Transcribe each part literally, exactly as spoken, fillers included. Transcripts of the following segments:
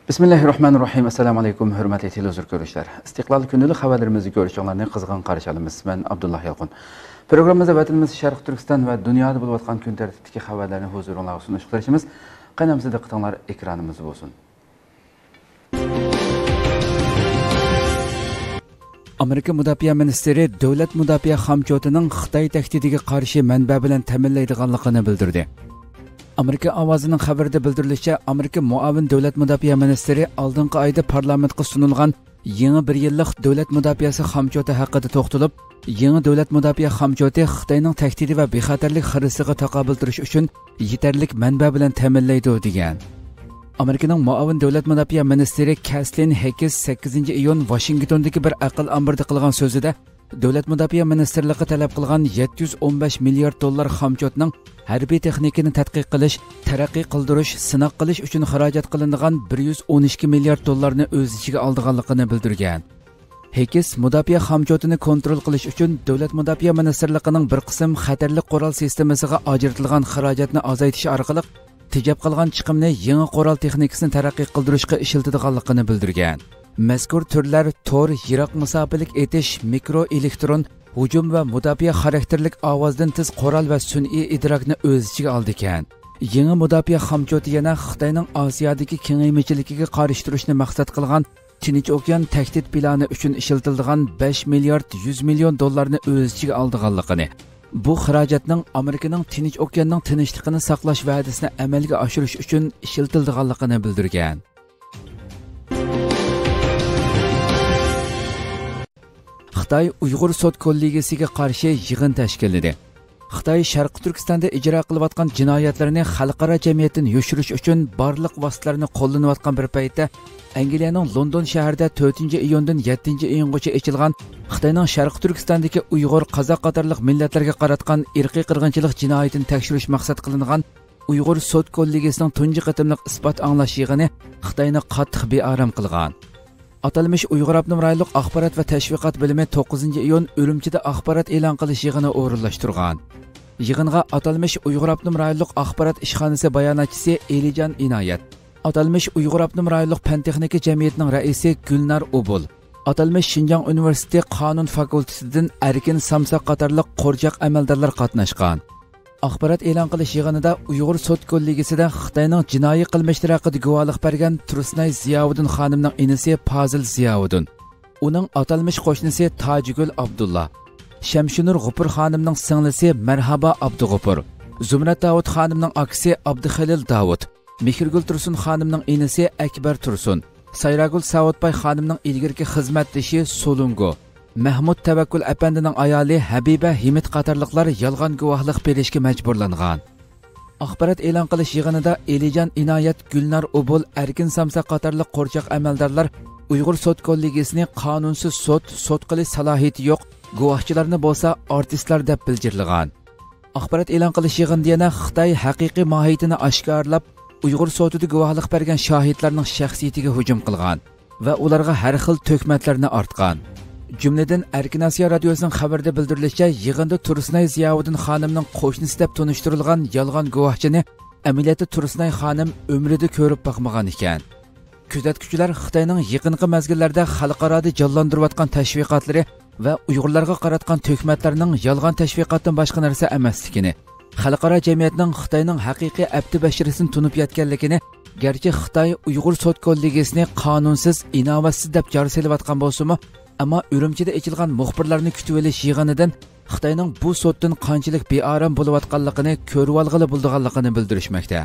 بىسمىللاھىررەھمانىررەھىم. ئەسسالامۇ ئەلەيكۇم، ھۆرمەتلىك تېلېۋىزور كۆرۈشلەر. ئىستىقلال كۈندىلىك خەۋەرلىرىمىزنى كۆرۈشۈڭلارنى قىزغىن قارشى ئالىمىز. مەن ئابدۇللا يالقۇن. پروگراممىمىزدا ۋەتىنىمىز شەرقىي تۈركىستان ۋە دۇنيادا بولۇۋاتقان كۈن تەرتىپتىكى خەۋەرلەرنى ھۇزۇرۇڭلارغا سۇنۇشقا تىرىشىمىز. قېنى ئەمىسە دىققىتىڭلار ئېكرانىمىزدا بولسۇن. ئامېرىكا مۇداپىئە مىنىستىرى دۆلەت مۇداپىئە خامچوتىنىڭ خىتاي تەھدىتىگە قارشى مەنبە بىلەن تەمىنلەيدىغانلىقىنى بىلدۈردى. ئامېرىكا ئاۋازىنىڭ خەۋىرىدە بىلدۈرۈلۈشىچە، ئامېرىكا مۇئاۋىن دۆلەت مۇداپىئە مىنىستىرى ئالدىنقى ئايدا پارلامېنتقا سۇنۇلغان يېڭى بىر يىللىق دۆلەت مۇداپىئەسى خامچوتى ھەققىدە توختىلىپ، يېڭى دۆلەت مۇداپىئە خامچوتى خىتاينىڭ تەھدىتى ۋە بىخەتەرلىك خىرىسىغا تاقابىل تۇرۇش ئۈچۈن يېتەرلىك مەنبە بىلەن تەمىنلەيدۇ، دېگەن. ئامېرىكىنىڭ مۇئاۋىن دۆلەت مۇداپىئە مىنىستىرى كەسلىن ھېكس سەككىزىنچى ئىيۇن ۋاشىنگتوندىكى بىر ئەقىل ئامبىرىدا قىلغان سۆزىدە، دۆلەت مۇداپىئە مىنىستىرلىقى تەلەپ قىلغان يەتتە يۈز ئون بەش مىليارد دوللار خامچوتنىڭ ھەربىي تېخنىكىنى تەتقىق قىلىش، تەرەققىي قىلدۇرۇش، سىناق قىلىش ئۈچۈن خىراجەت قىلىنىدىغان بىر يۈز ئون ئىككى مىليارد دوللارنى ئۆز ئىچىگە ئالىدىغانلىقىنى بىلدۈرگەن. ھېكس مۇداپىئە خامچوتىنى كونترول قىلىش ئۈچۈن دۆلەت مۇداپىئە مىنىستىرلىقىنىڭ بىر قىسىم خەتەرلىك قورال سىستېمىسىغا ئاجرىتىلغان خىراجەتنى ئازايتىش ئارقىلىق تېجەپ قالغان چىقىمنى يېڭى قورال تېخنىكىسىنى تەرەققىي قىلدۇرۇشقا ئىشلىتىدىغانلىقىنى بىلدۈرگەن. مەزكۇر تۈرلەر تور، يىراق مۇساپىلىك ئېتىش، مىكرو ئېلېكترون، ھۇجۇم ۋە مۇداپىئە خاراكتېرلىك ئاۋازدىن تېز قورال ۋە سۈنئىي ئىدراكنى ئۆز ئىچىگە ئالىدىكەن. يېڭى مۇداپىئە خامچوتى يەنە خىتاينىڭ ئاسىيادىكى كېڭەيمىچىلىكىگە قارشى تۇرۇشنى مەقسەت قىلغان تىنچ ئوكيان تەھدىت پىلانى ئۈچۈن ئىشلىتىلىدىغان بەش مىليارد يۈز مىليون دوللارنى ئۆز ئىچىگە ئالىدىغانلىقىنى، بۇ خىراجەتنىڭ ئامېرىكىنىڭ تىنچ ئوكياننىڭ تىنچلىقىنى ساقلاش ۋەدىسىنى ئەمەلگە ئاشۇرۇش ئۈچۈن ئىشلىتىلىدىغانلىقىنى بىلدۈرگەن. خىتاي ئۇيغۇر سوت كوللېگىيىسىگە قارشى يىغىن تەشكىللىدى. خىتاي شەرقىي تۈركىستاندا ئىجرا قىلىۋاتقان جىنايەتلىرىنى خەلقئارا جەمئىيەتتىن يوشۇرۇش ئۈچۈن بارلىق ۋاسىتىلەرنى قوللىنىۋاتقان بىر پەيتتە، ئەنگلىيەنىڭ لوندون شەھىرىدە تۆتىنچى ئىيۇندىن يەتتىنچى ئىيۇنغىچە ئېچىلغان خىتاينىڭ شەرقىي تۈركىستاندىكى ئۇيغۇر، قازاق قاتارلىق مىللەتلەرگە قاراتقان ئىرقىي قىرغىنچىلىق جىنايىتىنى تەكشۈرۈش مەقسەت قىلىنغان ئۇيغۇر سوت كوللېگىيىسىنىڭ تۇنجى قېتىملىق ئىسپات ئاڭلاش يىغىنى خىتاينى قاتتىق بىئارام قىلغان. ئاتالمىش ئۇيغۇر ئاپتونوم رايونلۇق ئاخبارات ۋە تەشۋىقات بۆلۈمى توققۇزىنچى ئىيۇن ئۈرۈمچىدە ئاخبارات ئېلان قىلىش يىغىنى ئورۇنلاشتۇرغان. يىغىنغا ئاتالمىش ئۇيغۇر ئاپتونوم رايونلۇق ئاخبارات ئىشخانىسى باياناتچىسى ئېلىجان ئىنايەت، ئاتالمىش ئۇيغۇر ئاپتونوم رايونلۇق پەن تېخنىكا جەمئىيىتىنىڭ رەئىسى گۈلنار ئوبۇل، ئاتالمىش شىنجاڭ ئۇنىۋېرسىتېتى قانۇن فاكۇلتېتىدىن ئەركىن سامساق قاتارلىق قورچاق ئەمەلدارلار قاتناشقان. ئاخبارات ئېلان قىلىش يىغىنىدا ئۇيغۇر سوت كوللېگىيىسىدە خىتاينىڭ جىنايى قىلمىشلىرى ھەققىدە گۇۋاھلىق بەرگەن تۇرسۇنئاي زىياۋۇدۇن خانىمنىڭ ئىنىسى پازىل زىياۋۇدۇن، ئۇنىڭ ئاتالمىش قوشنىسى تاجىگۈل ئابدۇللا، شەمشىنۇر غوپۇر خانىمنىڭ سىڭلىسى مەرھابا ئابدۇغوپۇر، زۇمرەت داۋۇت خانىمنىڭ ئاكىسى ئابدۇخېلىل داۋۇت، مېھرىگۈل تۇرسۇن خانىمنىڭ ئىنىسى ئەكبەر تۇرسۇن، سايراگۈل ساۋۇتباي خانىمنىڭ ئىلگىرىكى خىزمەتدىشى سولۇنگو، مەھمۇت تەۋەككۈل ئەپەندىنىڭ ئايالى ھەبىبە ھىمىت قاتارلىقلار يالغان گۇۋاھلىق بېرىشكە مەجبۇرلانغان. ئاخبارات ئېلان قىلىش يىغىنىدا ئېلىجان ئىنايەت، گۈلنار ئوبۇل، ئەركىن سامساق قاتارلىق قورچاق ئەمەلدارلار ئۇيغۇر سوت كوللېگىيىسىنى قانۇنسىز سوت، سوت قىلىش سالاھىيىتى يوق، گۇۋاھچىلارنى بولسا ئارتىسلار دەپ بىلجىرلىغان. ئاخبارات ئېلان قىلىش يىغىنىدا يەنە خىتاي ھەقىقىي ماھىيىتىنى ئاشكارىلاپ، ئۇيغۇر سوتىدا گۇۋاھلىق بەرگەن شاھىتلارنىڭ شەخسىيىتىگە ھۇجۇم قىلغان ۋە ئۇلارغا ھەر خىل تۆھمەتلەرنى ئارتقان. جۈملىدىن، ئەركىن ئاسىيا رادىيوسىنىڭ خەۋىرىدە بىلدۈرۈلۈشىچە، يىغىندا تۇرسۇنئاي زىياۋۇدۇن خانىمنىڭ قوشنىسى دەپ تونۇشتۇرۇلغان يالغان گۇۋاھچىنى ئەمەلىيەتتە تۇرسۇنئاي خانىم ئۆمرىدە كۆرۈپ باقمىغان ئىكەن. كۆزەتكۈچىلەر خىتاينىڭ يېقىنقى مەزگىللەردە خەلقئارادا جانلاندۇرۇۋاتقان تەشۋىقاتلىرى ۋە ئۇيغۇرلارغا قاراتقان تۆھمەتلەرنىڭ يالغان تەشۋىقاتتىن باشقا نەرسە ئەمەسلىكىنى، خەلقئارا جەمئىيەتنىڭ خىتاينىڭ ھەقىقىي ئەپتى بەشىرىسىنى تونۇپ يەتكەنلىكىنى، گەرچە خىتاي ئۇيغۇر سوت كوللېگىيىسىنى قانۇنسىز، ئىناۋەتسىز دەپ جار سېلىۋاتقان بولسىمۇ، ئەمما ئۈرۈمچىدە ئېچىلغان مۇخبىرلارنى كۈتۈۋېلىش يىغىنىدىن خىتاينىڭ بۇ سوتتىن قانچىلىك بىئارام بولۇۋاتقانلىقىنى كۆرۈۋالغىلى بولىدىغانلىقىنى بىلدۈرۈشمەكتە.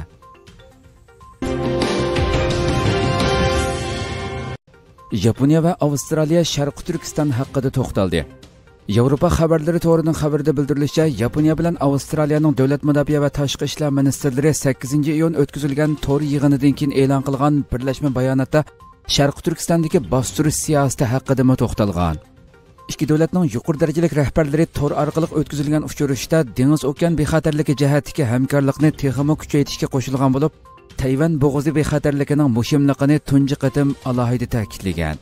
ياپونىيە ۋە ئاۋسترالىيە شەرقىي تۈركىستان ھەققىدە توختالدى. ياۋروپا خەۋەرلىرى تورىنىڭ خەۋىرىدە بىلدۈرۈلۈشىچە، ياپونىيە بىلەن ئاۋسترالىيەنىڭ دۆلەت مۇداپىئە ۋە تاشقى ئىشلار مىنىستىرلىرى سەككىزىنچى ئىيۇن ئۆتكۈزۈلگەن تور يىغىنىدىن كېيىن ئېلان قىلغان بىرلەشمە باياناتتا شەرقىي تۈركىستاندىكى باستۇرۇش سىياسىتى ھەققىدىمۇ توختالغان. ئىككى دۆلەتنىڭ يۇقىرى دەرىجىلىك رەھبەرلىرى تور ئارقىلىق ئۆتكۈزۈلگەن ئۇچرىشىشتا دېڭىز ئوكيان بىخەتەرلىكى جەھەتتىكى ھەمكارلىقنى تېخىمۇ كۈچەيتىشكە قوشۇلغان بولۇپ، تەيۋەن بوغۇزى بىخەتەرلىكىنىڭ مۇھىملىقىنى تۇنجى قېتىم ئالاھىدە تەكىتلىگەن.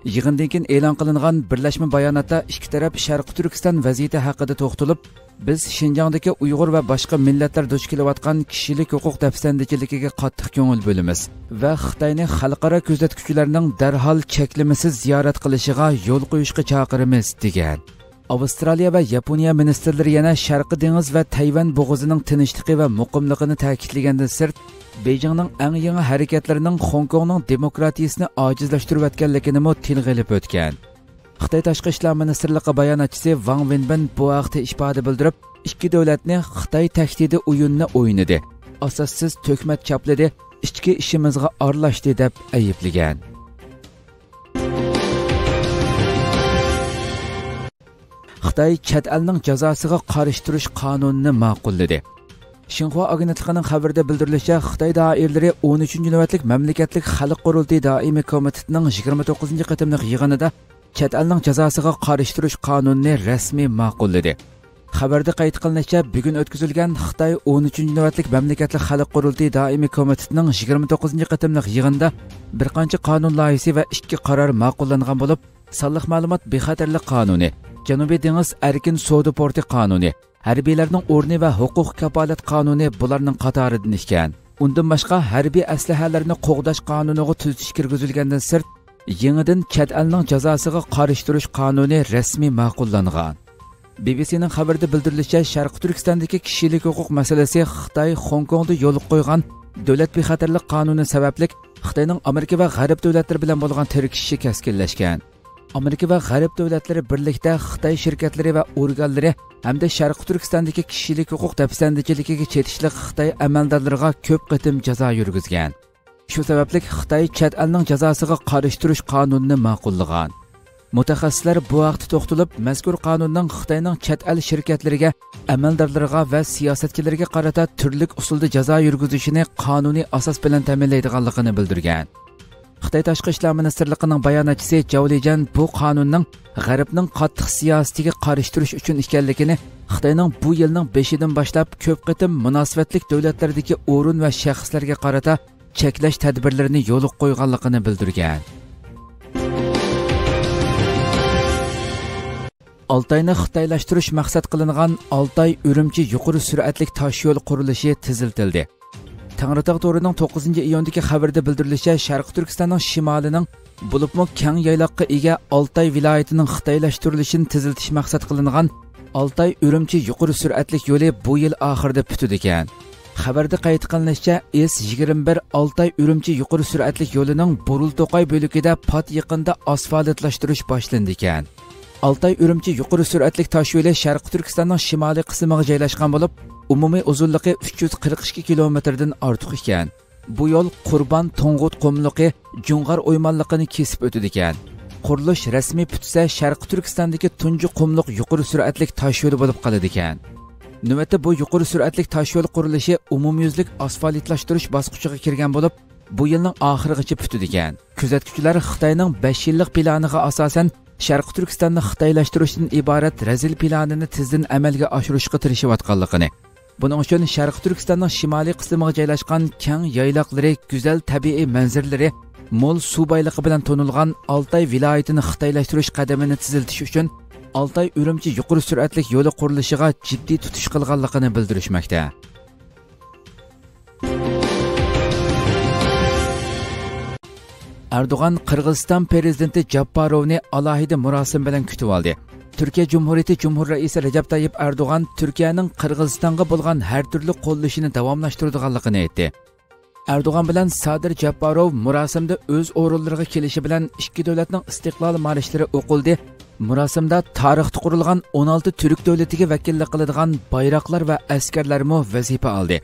يىغىندىن كېيىن ئېلان قىلىنغان بىرلەشمە باياناتتا ئىككى تەرەپ شەرقىي تۈركىستان ۋەزىيىتى ھەققىدە توختىلىپ، بىز شىنجاڭدىكى ئۇيغۇر ۋە باشقا مىللەتلەر دۇچ كېلىۋاتقان كىشىلىك ھوقۇق دەپسەندىچىلىكىگە قاتتىق كۆڭۈل بۆلىمىز ۋە خىتاينى خەلقئارا كۆزەتكۈچىلەرنىڭ دەرھال چەكلىمىسىز زىيارەت قىلىشىغا يول قويۇشقا چاقىرىمىز، دېگەن. ئاۋسترالىيە ۋە ياپونىيە مىنىستىرلىرى يەنە شەرقىي دېڭىز ۋە تەيۋەن بوغۇزىنىڭ تىنچلىقى ۋە مۇقىملىقىنى تەكىتلىگەندىن سىرت، بېيجىڭنىڭ ئەڭ يېڭى ھەرىكەتلىرىنىڭ خوڭكوڭنىڭ دېموكراتىيىسىنى ئاجىزلاشتۇرۇۋەتكەنلىكىنىمۇ تىلغا ئېلىپ ئۆتكەن. خىتاي تاشقى ئىشلار مىنىستىرلىقى باياناتچىسى ۋاڭ ۋېنبىن بۇ ھەقتە ئىپادە بىلدۈرۈپ، ئىككى دۆلەتنى خىتاي تەھدىتى ئويۇنىنى ئوينىدى، ئاساسسىز تۆھمەت چاپلىدى، ئىچكى ئىشىمىزغا ئارىلاشتى، دەپ ئەيىبلىگەن. خىتاي چەت ئەلنىڭ جازاسىغا قارشى تۇرۇش قانۇنىنى ماقۇللىدى. شىنخۇا ئاگېنتلىقىنىڭ خەۋىرىدە بىلدۈرۈلۈشىچە، خىتاي دائىرىلىرى ئون ئۈچىنچى نۆۋەتلىك مەملىكەتلىك خەلق قۇرۇلتىيى دائىمىي كومىتېتىنىڭ يىگىرمە توققۇزىنچى قېتىملىق يىغىنىدا چەت ئەلنىڭ جازاسىغا قارشى تۇرۇش قانۇنىنى رەسمىي ماقۇللىدى. خەۋەردە قەيت قىلىنىشىچە، بۈگۈن ئۆتكۈزۈلگەن خىتاي ئون ئۈچىنچى نۆۋەتلىك مەملىكەتلىك خەلق قۇرۇلتىيى دائىمىي كومىتېتىنىڭ يىگىرمە توققۇزىنچى قېتىملىق يىغىنىدا بىر قانچە قانۇن لايىھىسى ۋە ئىككى قارار ماقۇللانغان بولۇپ، سانلىق مەلۇمات بىخەتەرلىك قانۇنى، جەنۇبىي دېڭىز ئەركىن سودا پورتى قانۇنى، ھەربىيلەرنىڭ ئورنى ۋە ھوقۇق كاپالەت قانۇنى بۇلارنىڭ قاتارىدىن ئىكەن. ئۇندىن باشقا، ھەربىي ئەسلىھەلەرنى قوغداش قانۇنىغا تۈزىتىش كىرگۈزۈلگەندىن سىرت، يېڭىدىن چەت ئەلنىڭ جازاسىغا قارشى تۇرۇش قانۇنى رەسمىي ماقۇللانغان. بى بى سىنىڭ خەۋىرىدە بىلدۈرۈلۈشىچە، شەرقىي تۈركىستاندىكى كىشىلىك ھوقۇق مەسىلىسى خىتاي خوڭكوڭدا يولغا قويغان دۆلەت بىخەتەرلىك قانۇنى سەۋەبلىك خىتاينىڭ ئامېرىكا ۋە غەرب دۆلەتلىرى بىلەن بولغان تىركىشىشى كەسكىنلەشكەن. ئامېرىكا ۋە غەرب دۆلەتلىرى بىرلىكتە خىتاي شىركەتلىرى ۋە ئورگانلىرى ھەمدە شەرقىي تۈركىستاندىكى كىشىلىك ھوقۇق دەپسەندىچىلىكىگە چېتىشلىق خىتاي ئەمەلدارلىرىغا كۆپ قېتىم جازا يۈرگۈزگەن. شۇ سەۋەبلىك خىتاي چەت ئەلنىڭ جازاسىغا قارشى تۇرۇش قانۇنىنى ماقۇللىغان. مۇتەخەسسىسلەر بۇ ھەقتە توختىلىپ، مەزكۇر قانۇننىڭ خىتاينىڭ چەت ئەل شىركەتلىرىگە، ئەمەلدارلىرىغا ۋە سىياسەتچىلىرىگە قارىتا تۈرلۈك ئۇسۇلدا جازا يۈرگۈزۈشىنى قانۇنىي ئاساس بىلەن تەمىنلەيدىغانلىقىنى بىلدۈرگەن. خىتاي تاشقى ئىشلار مىنىستىرلىقىنىڭ باياناتچىسى جاۋ لىجەن بۇ قانۇننىڭ غەربنىڭ قاتتىق سىياسىتىگە قارشى تۇرۇش ئۈچۈن ئىكەنلىكىنى، خىتاينىڭ بۇ يىلنىڭ بېشىدىن باشلاپ كۆپ قېتىم مۇناسىۋەتلىك دۆلەتلەردىكى ئورۇن ۋە شەخسلەرگە قارىتا چەكلەش تەدبىرلىرىنى يولغا قويغانلىقىنى بىلدۈرگەن. ئالتاينى خىتايلاشتۇرۇش مەقسەت قىلىنغان ئالتاي ئۈرۈمچى يۇقىرى سۈرئەتلىك تاشيول قۇرۇلۇشى تېزلىتىلدى. تەڭرىتاغ تورىنىڭ توققۇزىنچى ئىيۇندىكى خەۋىرىدە بىلدۈرۈلۈشىچە، شەرقىي تۈركىستاننىڭ شىمالىنىڭ، بولۇپمۇ كەڭ يايلاققا ئىگە ئالتاي ۋىلايىتىنىڭ خىتايلاشتۇرۇلۇشىنى تېزلىتىش مەقسەت قىلىنغان ئالتاي ئۈرۈمچى يۇقىرى سۈرئەتلىك يولى بۇ يىل ئاخىرىدا پۈتىدىكەن. خەۋەردە قەيت قىلىنىشىچە، ئېس يىگىرمە بىر ئالتاي ئۈرۈمچى يۇقىرى سۈرئەتلىك يولىنىڭ بۇرۇلتوقاي بۆلىكىدە پات يېقىندا ئاسفالتلاشتۇرۇش باشلىنىدىكەن. ئالتاي ئۈرۈمچى يۇقىرى سۈرئەتلىك تاش يولى شەرقىي تۈركىستاننىڭ شىمالىي قىسمىغا جايلاشقان بولۇپ، ئومۇمىي ئۇزۇنلۇقى ئۈچ يۈز قىرىق ئىككى كىلومېتىردىن ئارتۇق ئىكەن. بۇ يول قۇربان توڭغۇت قۇملۇقى جۇڭغار ئويمانلىقىنى كېسىپ ئۆتىدىكەن. قۇرۇلۇش رەسمىي پۈتسە، شەرقىي تۈركىستاندىكى تۇنجى قۇملۇق يۇقىرى سۈرئەتلىك تاش يولى بولۇپ قالىدىكەن. نۆۋەتتە بۇ يۇقىرى سۈرئەتلىك تاش يول قۇرۇلۇشى ئومۇميۈزلۈك ئاسفالتلاشتۇرۇش باسقۇچىغا كىرگەن بولۇپ، بۇ يىلنىڭ ئاخىرىغىچە پۈتىدىكەن. كۆزەتكۈچىلەر خىتاينىڭ بەش يىللىق پىلانىغا ئاساسەن، شەرقىي تۈركىستاننى خىتايلاشتۇرۇشتىن ئىبارەت رەزىل پىلانىنى تېزدىن ئەمەلگە ئاشۇرۇشقا تىرىشىۋاتقانلىقىنى، بۇنىڭ ئۈچۈن شەرقىي تۈركىستاننىڭ شىمالىي قىسمىغا جايلاشقان كەڭ يايلاقلىرى، گۈزەل تەبىئىي مەنزىرىلىرى، مول سۇ بايلىقى بىلەن تونۇلغان ئالتاي ۋىلايىتىنى خىتايلاشتۇرۇش قەدىمىنى تېزلىتىش ئۈچۈن ئالتاي ئۈرۈمچى يۇقىرى سۈرئەتلىك يولى قۇرۇلۇشىغا جىددىي تۇتۇش قىلغانلىقىنى بىلدۈرۈشمەكتە. ئەردوغان قىرغىزىستان پىرېزىدېنتى جاپپاروۋنى ئالاھىدە مۇراسىم بىلەن كۈتۈۋالدى. تۈركىيە جۇمھۇرىيىتى جۇمھۇر رەئىسى رەجەپ تايىپ ئەردوغان تۈركىيەنىڭ قىرغىزىستانغا بولغان ھەر تۈرلۈك قوللىشىنى داۋاملاشتۇرىدىغانلىقىنى ئېيتتى. ئەردوغان بىلەن سادىر جاپپاروۋ مۇراسىمدا ئۆز ئورۇنلىرىغا كېلىشى بىلەن ئىككى دۆلەتنىڭ ئىستىقلال مارشلىرى ئوقۇلدى. مۇراسىمدا تارىختا قۇرۇلغان ئون ئالتە تۈرك دۆلىتىگە ۋەكىللىك قىلىدىغان بايراقلار ۋە ئەسكەرلەرمۇ ۋەزىپە ئالدى.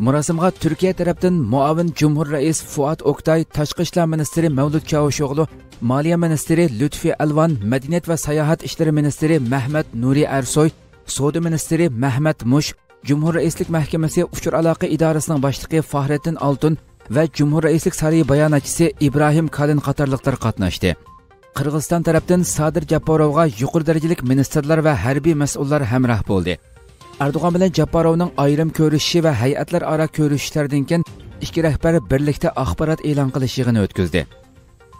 مۇراسىمغا تۈركىيە تەرەپتىن مۇئاۋىن جۇمھۇر رەئىس فۇئاد ئوكتاي، تاشقى ئىشلار مىنىستىرى مەۋلۇت چاۋۇشئوغلۇ، مالىيە مىنىستىرى لۇتفى ئەلۋان، مەدەنىيەت ۋە ساياھەت ئىشلىرى مىنىستىرى مەھمەت نۇرى ئەرسوي، سودا مىنىستىرى مەھمەت مۇش، جۇمھۇر رەئىسلىك مەھكىمىسى ئۇچۇر ئالاقە ئىدارىسىنىڭ باشلىقى فاھرەتتىن ئالتۇن ۋە جۇمھۇر رەئىسلىك سارىيى باياناتچىسى ئىبراھىم كالىن قاتارلىقلار قاتناشتى. قىرغىزىستان تەرەپتىن سادىر جاپپاروۋغا يۇقىرى دەرىجىلىك مىنىستىرلار ۋە ھەربىي مەسئۇللار ھەمراھ بولدى. ئەردوغان بىلەن جاپپاروۋنىڭ ئايرىم كۆرۈشۈشى ۋە ھەيئەتلەر ئارا كۆرۈشۈشلەردىن كېيىن، ئىككى رەھبەر بىرلىكتە ئاخبارات ئېلان قىلىش يىغىنى ئۆتكۈزدى.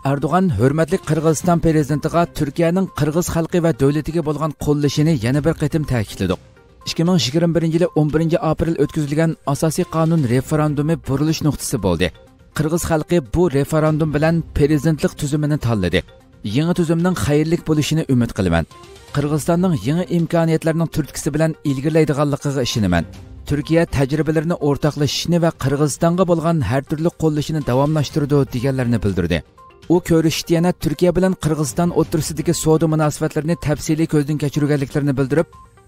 ئەردوغان ھۆرمەتلىك قىرغىزىستان پىرېزىدېنتىغا تۈركىيەنىڭ قىرغىز خەلقى ۋە دۆلىتىگە بولغان قوللىشىنى يەنە بىر قېتىم تەكىتلىدۇق. ئىككى مىڭ يىگىرمە بىرىنچى يىلى ئون بىرىنچى ئاپرېل ئۆتكۈزۈلگەن ئاساسىي قانۇن رېفېراندۇمى بۇرۇلۇش نۇقتىسى بولدى. قىرغىز خەلقى بۇ رېفېراندۇم بىلەن پىرېزىدېنتلىق تۈزۈمىنى تاللىدى. يېڭى تۈزۈمنىڭ خەيرلىك بولۇشىنى ئۈمىد قىلىمەن. قىرغىزىستاننىڭ يېڭى ئىمكانىيەتلەرنىڭ تۈرتكىسى بىلەن ئىلگىرىلەيدىغانلىقىغا ئىشىنىمەن. تۈركىيە تەجرىبىلىرىنى ئورتاقلىشىشنى ۋە قىرغىزىستانغا بولغان ھەر تۈرلۈك قوللىشىنى داۋاملاشتۇرىدۇ، دېگەنلەرنى بىلدۈردى. ئۇ كۆرۈشۈشتە يەنە تۈركىيە بىلەن قىرغىزىستان ئوتتۇرىسىدىكى سودا مۇناسىۋەتلىرىنى تەپسىلىي كۆزدىن كەچۈرگەنلىكلىرىنى بىلدۈرۈپ،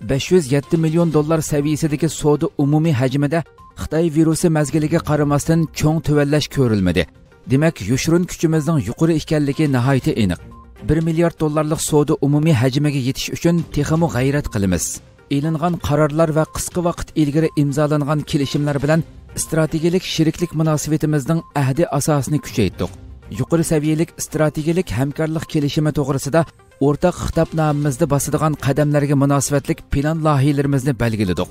بەش يۈز يەتتە مىليون دوللار سەۋىيەسىدىكى سودا ئومۇمىي ھەجمىدە خىتاي ۋىرۇسى مەزگىلىگە قارىماستىن چوڭ تۆۋەنلەش كۆرۈلمىدى. دېمەك، يوشۇرۇن كۈچىمىزنىڭ يۇقىرى ئىكەنلىكى ناھايىتى ئېنىق. بىر مىليارد دوللارلىق سودا ئومۇمىي ھەجمىگە يېتىش ئۈچۈن تېخىمۇ غەيرەت قىلىمىز. ئېلىنغان قارارلار ۋە قىسقا ۋاقىت ئىلگىرى ئىمزالانغان كېلىشىملەر بىلەن ئىستراتېگىيەلىك شېرىكلىك مۇناسىۋىتىمىزنىڭ ئەھدى ئاساسىنى كۈچەيتتۇق. يۇقىرى سەۋىيەلىك ئىستراتېگىيەلىك ھەمكارلىق كېلىشىمى توغرىسىدا ئورتاق خىتابنامىمىزدا باسىدىغان قەدەملەرگە مۇناسىۋەتلىك پىلان لايىھەلىرىمىزنى بەلگىلىدۇق.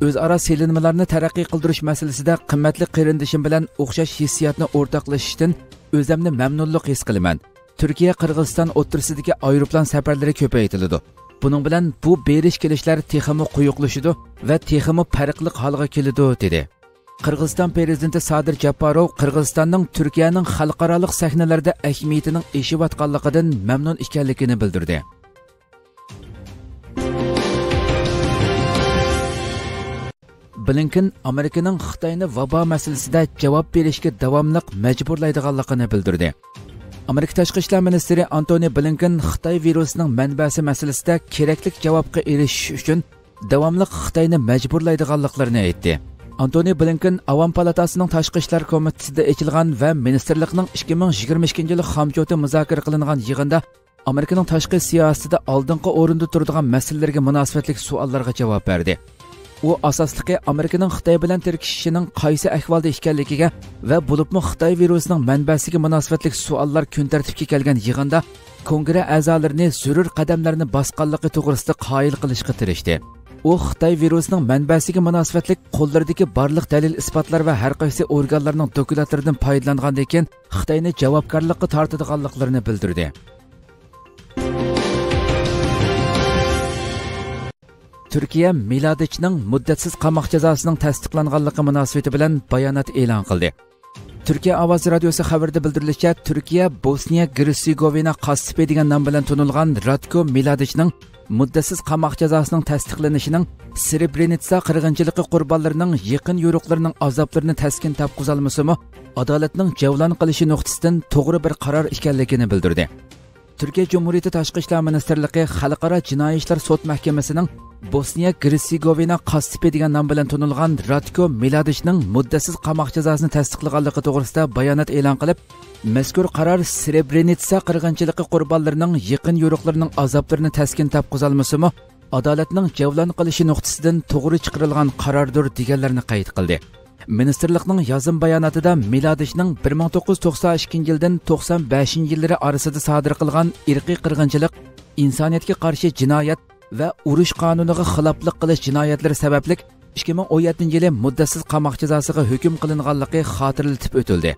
ئۆزئارا سېلىنمىلارنى تەرەققىي قىلدۇرۇش مەسىلىسىدە قىممەتلىك قېرىندىشىم بىلەن ئوخشاش ھېسسىياتنى ئورتاقلىشىشتىن ئۆزۈمنى مەمنۇنلۇق ھېس قىلىمەن. تۈركىيە قىرغىزىستان ئوتتۇرىسىدىكى ئايروپىلان سەپەرلىرى كۆپەيتىلىدۇ. بۇنىڭ بىلەن بۇ بېرىش كېلىشلەر تېخىمۇ قويۇقلىشىدۇ ۋە تېخىمۇ پەرقلىق ھالغا كېلىدۇ، دېدى. قىرغىزىستان پىرېزىدېنتى سادىر جاپاروۋ قىرغىزىستاننىڭ تۈركىيەنىڭ خەلقئارالىق سەھنىلەردە ئەھمىيىتىنىڭ ئېشىۋاتقانلىقىدىن مەمنۇن ئىكەنلىكىنى بىلدۈردى. بلىنكېن ئامېرىكىنىڭ خىتاينى ۋابا مەسىلىسىدە جاۋاب بېرىشكە داۋاملىق مەجبۇرلايدىغانلىقىنى بىلدۈردى. ئامېرىكا تاشقى ئىشلار مىنىستىرى ئانتونى بلىنكېن خىتاي ۋىرۇسىنىڭ مەنبەسى مەسىلىسىدە كېرەكلىك جاۋابقا ئېرىشىش ئۈچۈن داۋاملىق خىتاينى مەجبۇرلايدىغانلىقلىرىنى ئېيتتى. ئانتونى بلىنكېن ئاۋام پالاتاسىنىڭ تاشقى ئىشلار كومىتېتىدا ئېچىلغان ۋە مىنىستىرلىقنىڭ ئىككى مىڭ يىگىرمە ئىككىنچى يىلى خامچوتى مۇزاكىرە قىلىنغان يىغىندا ئامېرىكىنىڭ تاشقى سىياسىتىدە ئالدىنقى ئورۇندا تۇرىدىغان مەسىلىلەرگە مۇناسىۋەتلىك سوئاللارغا جاۋاب بەردى. ئۇ ئاساسلىقى ئامېرىكىنىڭ خىتاي بىلەن تىركىشىشىنىڭ قايسى ئەھۋالدا ئىكەنلىكىگە ۋە بولۇپمۇ خىتاي ۋىرۇسىنىڭ مەنبەسىگە مۇناسىۋەتلىك سوئاللار كۈن تەرتىپكە كەلگەن يىغىندا كونگرېس ئەزالىرىنى زۆرۈر قەدەملەرنى باسقانلىقى توغرىسىدا قايىل قىلىشقا تىرىشتى. ئۇ خىتاي ۋىرۇسىنىڭ مەنبەسىگە مۇناسىۋەتلىك قوللىرىدىكى بارلىق دەلىل-ئىسپاتلار ۋە ھەر قايسى ئورگانلارنىڭ دوكلاتلىرىدىن پايدىلانغاندىن كېيىن، خىتاينى جاۋابكارلىققا تارتىدىغانلىقلىرىنى بىلدۈردى. تۈركىيە مىلادىچنىڭ مۇددەتسىز قاماق جازاسىنىڭ تەستىقلانغانلىقى مۇناسىۋىتى بىلەن بايانات ئېلان قىلدى. تۈركىيە ئاۋازى رادىيوسى خەۋىرىدە بىلدۈرۈلۈشىچە، تۈركىيە بوسنىيە گېرتسېگوۋىنا قاسسىپى دېگەن نام بىلەن تونۇلغان راتكو مىلادىچنىڭ مۇددەتسىز قاماق جازاسىنىڭ تەستىقلىنىشىنىڭ سرېبرېنىتسا قىرغىنچىلىقى قۇربانلىرىنىڭ يېقىن يورۇقلىرىنىڭ ئازابلىرىنى تەسكىن تاپقۇزالمىسىمۇ، ئادالەتنىڭ جەۋلان قىلىشى نۇقتىسىدىن توغرا بىر قارار ئىكەنلىكىنى بىلدۈردى. تۈركىيە جۇمھۇرىيىتى تاشقى ئىشلار مىنىستىرلىقى خەلقئارا جىنايى ئىشلار سوت مەھكىمىسىنىڭ بوسنىيە گېرتسېگوۋىنا قاسسىپى دېگەن نام بىلەن تونۇلغان راتكو مىلادىچنىڭ مۇددەتسىز قاماق جازاسىنى تەستىقلىغانلىقى توغرىسىدا بايانات ئېلان قىلىپ، مەزكۇر قارار سرېبرېنىتسا قىرغىنچىلىقى قۇربانلىرىنىڭ يېقىن يورۇقلىرىنىڭ ئازابلىرىنى تەسكىن تاپقۇزالمىسىمۇ، ئادالەتنىڭ جەۋلان قىلىشى نۇقتىسىدىن توغرا چىقىرىلغان قاراردۇر، دېگەنلەرنى قەيت قىلدى. مىنىستىرلىقنىڭ يازما باياناتىدا مىلادىچنىڭ بىر مىڭ توققۇز يۈز توقسان ئىككىنچى يىلدىن توقسان بەشىنچى يىللىرى ئارىسىدا سادىر قىلغان ئىرقىي قىرغىنچىلىق، ئىنسانىيەتكە قارشى جىنايەت ۋە ئۇرۇش قانۇنىغا خىلاپلىق قىلىش جىنايەتلىرى سەۋەبلىك ئىككى مىڭ ئون يەتتىنچى يىلى مۇددەتسىز قاماق جازاسىغا ھۆكۈم قىلىنغانلىقى خاتىرىلىتىپ ئۆتۈلدى.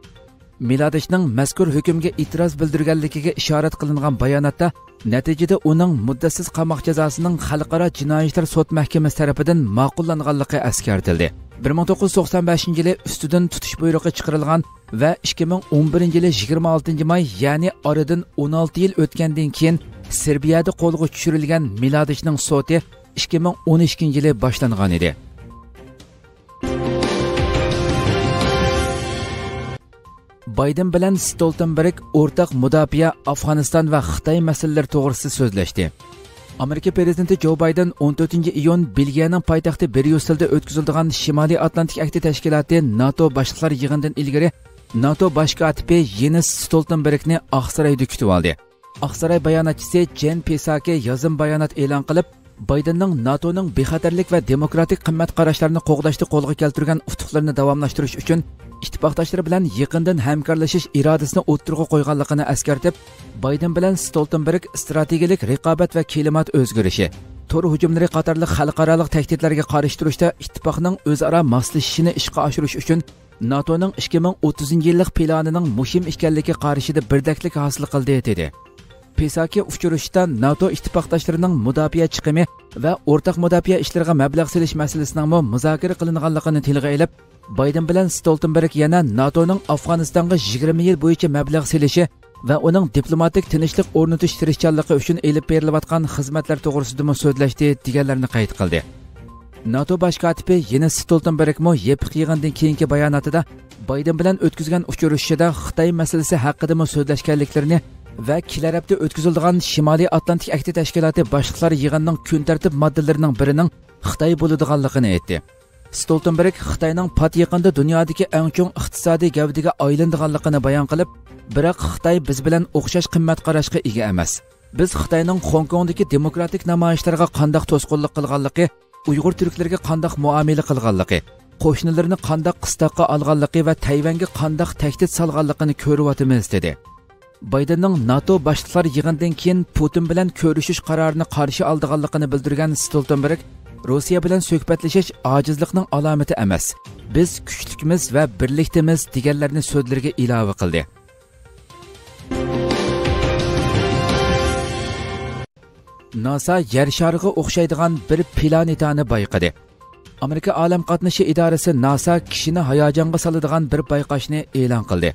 مىلادىچنىڭ مەزكۇر ھۆكۈمگە ئېتىراز بىلدۈرگەنلىكىگە ئىشارەت قىلىنغان باياناتتا، نەتىجىدە ئۇنىڭ مۇددەتسىز قاماق جازاسىنىڭ خەلقئارا جىنايى ئىشلار سوت مەھكىمىسى تەرىپىدىن ماقۇللانغانلىقى ئەسكەرتىلدى. بىر مىڭ توققۇز يۈز توقسان بەشىنچى يىلى ئۈستىدىن تۇتۇش بۇيرۇقى چىقىرىلغان ۋە ئىككى مىڭ ئون بىرىنچى يىلى يىگىرمە ئالتىنچى ماي، يەنى ئارىدىن ئون ئالتە يىل ئۆتكەندىن كېيىن، سېربىيەدە قولغا چۈشۈرۈلگەن مىلادىچنىڭ سوتى ئىككى مىڭ ئون ئىككىنچى يىلى باشلانغان ئىدى. بايدېن بىلەن ستولتېنبېرگ ئورتاق مۇداپىئە، ئافغانىستان ۋە خىتاي مەسىلىلىرى توغرىسىدا سۆزلەشتى. ئامېرىكا پىرېزىدېنتى جو بايدېن ئون تۆتىنچى ئىيۇن بېلگىيەنىڭ پايتەختى بريۇسسېلدا ئۆتكۈزۈلىدىغان شىمالىي ئاتلانتىك ئەھدى تەشكىلاتى ناتو باشلىقلار يىغىنىدىن ئىلگىرى ناتو باش كاتىپى يېنس ستولتېنبېرگنى ئاقسارايدا كۈتۈۋالدى. ئاقساراي باياناتچىسى جېن پىساكى يازما بايانات ئېلان قىلىپ، بايدېننىڭ ناتونىڭ بىخەتەرلىك ۋە دېموكراتىك قىممەت قاراشلارنى قوغداشتا قولغا كەلتۈرگەن ئۇتۇقلىرىنى داۋاملاشتۇرۇش ئۈچۈن ئىتتىپاقداشلىرى بىلەن يېقىندىن ھەمكارلىشىش ئىرادىسىنى ئوتتۇرىغا قويغانلىقىنى ئەسكەرتىپ، بايدېن بىلەن ستولتېنبېرگ ئىستراتېگىيەلىك رىقابەت ۋە كىلىمات ئۆزگىرىشى، تور ھۇجۇملىرى قاتارلىق خەلقئارالىق تەھدىتلەرگە قارشى تۇرۇشتا ئىتتىپاقنىڭ ئۆزئارا ماسلىشىشىنى ئىشقا ئاشۇرۇش ئۈچۈن ناتونىڭ ئىككى مىڭ ئوتتۇزىنچى يىللىق پىلانىنىڭ مۇھىم ئىكەنلىكى قارىشىدا بىردەكلىك ھاسىل قىلدى، دېدى. پىساكى ئۇچرىشىشتا ناتو ئىتتىپاقداشلىرىنىڭ مۇداپىئە چىقىمى ۋە ئورتاق مۇداپىئە ئىشلىرىغا مەبلەغ سېلىش مەسىلىسىنىڭمۇ مۇزاكىرە قىلىنغانلىقىنى تىلغا ئېلىپ، بايدېن بىلەن ستولتېنبېرگ يەنە ناتونىڭ ئافغانىستانغا يىگىرمە يىل بويىچە مەبلەغ سېلىشى ۋە ئۇنىڭ دىپلوماتىك تىنچلىق ئورنىتىش تىرىشچانلىقى ئۈچۈن ئېلىپ بېرىلىۋاتقان خىزمەتلەر توغرىسىدىمۇ سۆزلەشتى، دېگەنلەرنى قەيت قىلدى. ناتو باش كاتىپى يېنس ستولتېنبېرگمۇ يېپىق يىغىندىن كېيىنكى باياناتىدا بايدېن بىلەن ئۆتكۈزگەن ئۇچرىشىشىدا خىتاي مەسىلىسى ھەققىدىمۇ سۆزلەشكەنلىكلىرىنى ۋە كېلەر ھەپتە ئۆتكۈزۈلىدىغان شىمالىي ئاتلانتىك ئەھدى تەشكىلاتى باشلىقلار يىغىنىنىڭ كۈن تەرتىپ ماددىلىرىنىڭ بىرىنىڭ خىتاي بولىدىغانلىقىنى ئېيتتى. ستولتېنبېرگ خىتاينىڭ پات يېقىندا دۇنيادىكى ئەڭ چوڭ ئىقتىسادىي گەۋدىگە ئايلىنىدىغانلىقىنى بايان قىلىپ، بىراق خىتاي بىز بىلەن ئوخشاش قىممەت قاراشقا ئىگە ئەمەس. بىز خىتاينىڭ خوڭكوڭدىكى دېموكراتىك نامايىشلارغا قانداق توسقۇنلۇق قىلغانلىقى، ئۇيغۇر تۈركلىرىگە قانداق مۇئامىلە قىلغانلىقى، قوشنىلىرىنى قانداق قىستاققا ئالغانلىقى ۋە تەيۋەنگە قانداق تەھدىت سالغانلىقىنى كۆرۈۋاتىمىز، دېدى. بايدېننىڭ ناتو باشلىقلار يىغىنىدىن كېيىن پۇتىن بىلەن كۆرۈشۈش قارارىنى قارشى ئالىدىغانلىقىنى بىلدۈرگەن ستولتېنبېرگ، روسىيە بىلەن سۆھبەتلىشىش ئاجىزلىقنىڭ ئالامىتى ئەمەس، بىز كۈچلۈكمىز ۋە بىرلىكتىمىز، دېگەنلەرنى سۆزلىرىگە ئىلاۋە قىلدى. ناسا يەر شارىغا ئوخشايدىغان بىر پلانېتانى بايقىدى. ئامېرىكا ئالەم قاتنىشى ئىدارىسى ناسا كىشىنى ھاياجانغا سالىدىغان بىر بايقاشنى ئېلان قىلدى.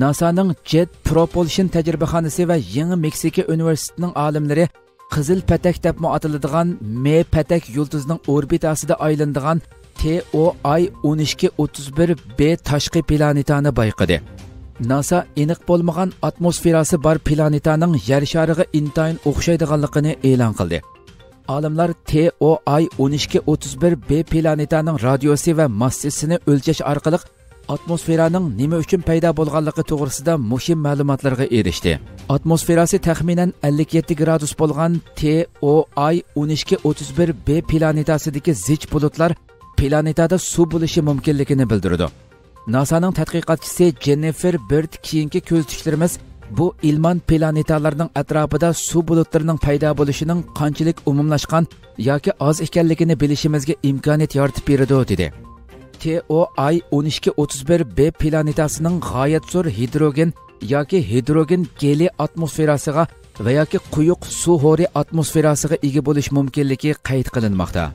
ناسانىڭ جېت پروپولشن تەجرىبىخانىسى ۋە يېڭى مېكسىكا ئۇنىۋېرسىتېتىنىڭ ئالىملىرى قىزىل پەتەك دەپمۇ ئاتىلىدىغان مې پەتەك يۇلتۇزىنىڭ ئوربىتاسىدا ئايلىنىدىغان تې ئو ئاي ئون ئىككى ئوتتۇز بىر بې تاشقى پلانېتانى بايقىدى. ناسا ئېنىق بولمىغان ئاتموسفېراسى بار پلانېتانىڭ يەر شارىغا ئىنتايىن ئوخشايدىغانلىقىنى ئېلان قىلدى. ئالىملار تې ئو ئاي ئون ئىككى ئوتتۇز بىر بې پلانېتانىڭ رادىيۇسى ۋە ماسسىسىنى ئۆلچەش ئارقىلىق ئاتموسفېرانىڭ نېمە ئۈچۈن پەيدا بولغانلىقى توغرىسىدا مۇھىم مەلۇماتلارغا ئېرىشتى. ئاتموسفېراسى تەخمىنەن ئەللىك يەتتە گرادۇس بولغان تې ئو ئاي ئون ئىككى ئوتتۇز بىر بې پلانېتاسىدىكى زىچ بۇلۇتلار پلانېتادا سۇ بولۇشى مۇمكىنلىكىنى بىلدۈرىدۇ. ناسانىڭ تەتقىقاتچىسى جېننىفېر بىرد كېيىنكى كۆزىتىشلىرىمىز بۇ ئىلمان پلانېتالارنىڭ ئەتراپىدا سۇ بۇلۇتلىرىنىڭ پەيدا بولۇشىنىڭ قانچىلىك ئومۇملاشقان ياكى ئاز ئىكەنلىكىنى بىلىشىمىزگە ئىمكانىيەت يارىتىپ بېرىدۇ، دېدى. تې ئو ئاي ئون ئىككى ئوتتۇز بىر بې پلانېتاسىنىڭ غايەت زور ھىدروگېن ياكى ھىدروگېن گېلىي ئاتموسفېراسىغا ۋە ياكى قويۇق سۇ ھورى ئاتموسفېراسىغا ئىگە بولۇش مۇمكىنلىكى قەيت قىلىنماقتا.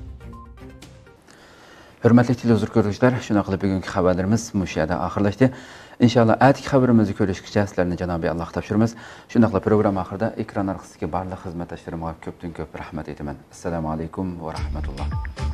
ھۆرمەتلىك تېلېۋىزور كۆرگۈچىلەر، شۇنداقلا بۈگۈنكى خەۋەرلىرىمىز مۇشۇ يەردە ئاخىرلاشتى. ئىنشاللا ئەتىكى خەۋىرىمىزدە كۆرۈشكىچە سىلەرنى جانابىي ئاللاغا تاپشۇرىمىز. شۇنداقلا پروگرامما ئاخىرىدا ئېكران ئارقىسىدىكى بارلىق خىزمەتداشلىرىمغا كۆپتىن كۆپ رەھمەت ئېيتىمەن. ئەسسالامۇ ئەلەيكۇم ۋە رەھمەتۇللا.